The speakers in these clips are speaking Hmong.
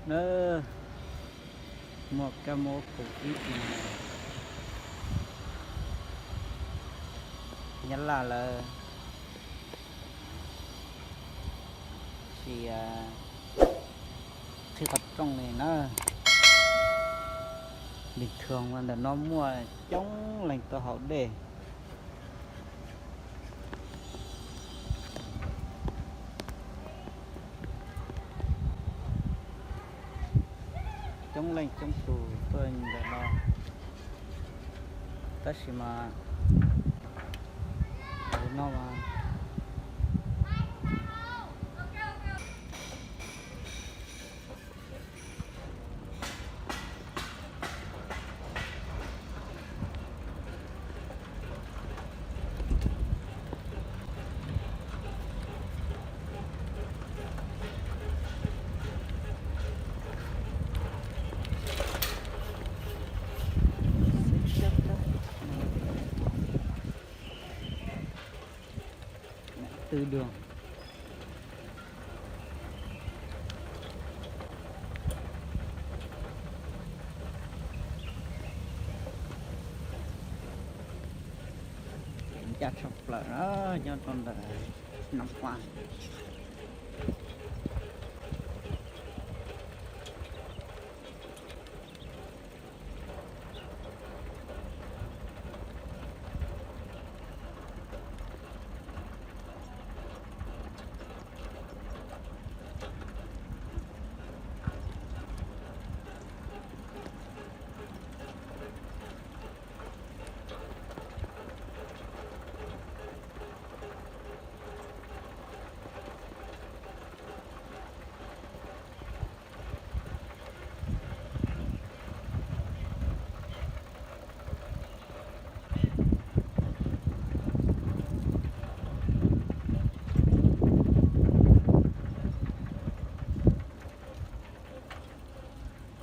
Na, muaj kab mob kaum ib no, Nyab Laj lawv tsis qhib qhov rooj li na. Bình thường ntawm no muaj coob leej tuaj haus dej. Coob leej coob tus tuaj ntawm no, tab sis mas no mas Tư đường. Ncaj tshaj plaws na, nyob rau ntawm Nam Paj.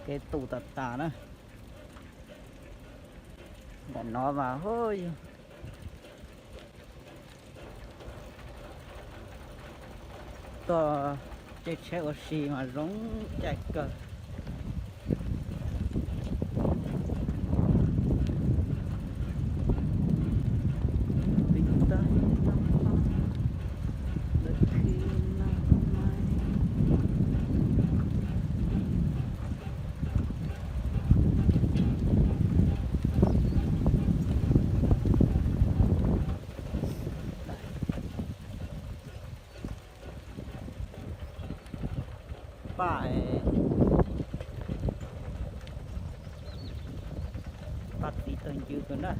Kev tu tas tas na. Ntawm no mas hu yog tuaj caij tsheb ua si mas zoo caij kawg. Paj, paj txiv tawg ncw kawg na.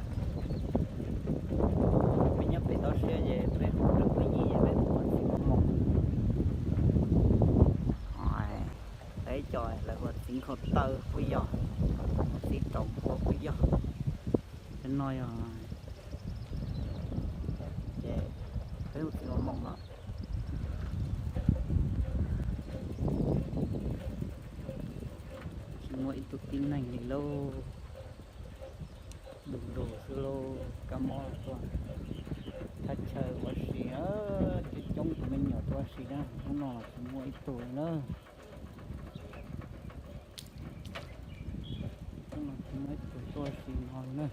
Peb nyob pem toj siab ces peb hu rau peb yim ces peb hu ua txiv mos mos. Peb cov lawv hu ua txiv nkhaus taw puas yog, txiv rau npua puas yog. Cov no yog, ces peb hu txiv mos mos no. Tsis muaj ib tug tib neeg li lauj. Ntuj ntuj xwb lauj, kab mob tuaj thaj chaw ua si, coob coob tus me nyuam tuaj ua si na, hnub no los tsis muaj ib tug li na. Hnub no tsis muaj ib tug tuaj ua si no li na.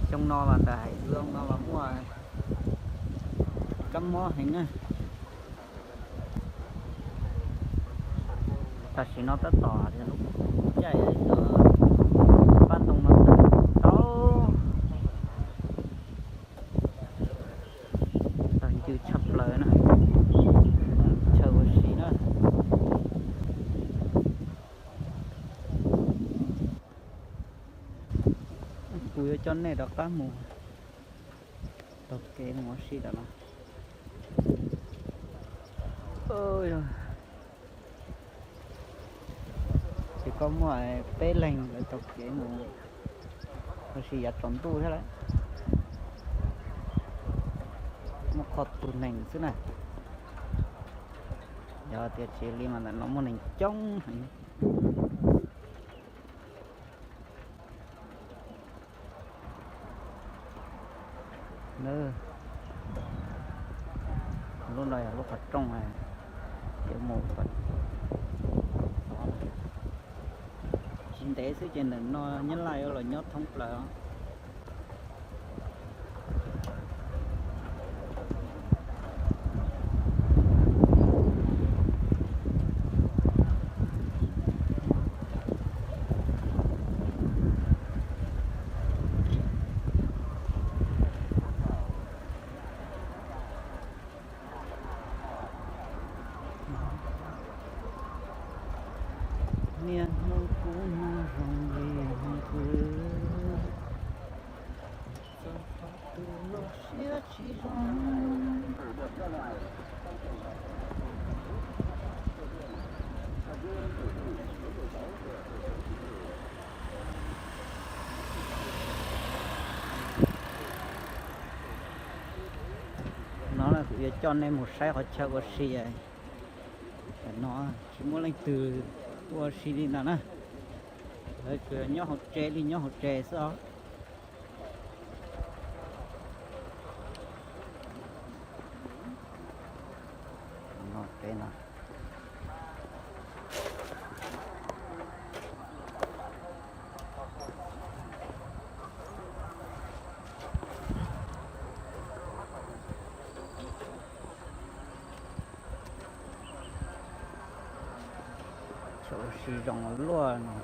Xyoo no mas ntawm haiv zoo no mas muaj kab mob heev na. Tam sim no tab tom tias lub caij paj ntoo no tawm Kuv yuav coj nej rov qab mus taug kev mus ua si ntawm no. Ces koj muaj peb leeg lawv taug kev mus ua si yav tsaus ntuj thiab lawm. Muaj qhov tus neeg xwb na. Yog tias tsis li mas ntawm no muaj neeg coob heev. Lub no yog lub qhov rooj yuav mus. Tsis ntev xwb ces ntawm no Nyab Laj yuav los nyob thoob plaws. Niaj hnub kub hnub zoo li hnub twg, txog qhov twg los siab tsis zoo. No kuv yuav coj nej mus saib qhov chaw ua si. Tam no tsis muaj leej twg tuaj ua si li ntawd na. Lawv tsuas nyob hauv tsev li nyob hauv tsev xwb os. Chaw ua si zoo luaj no.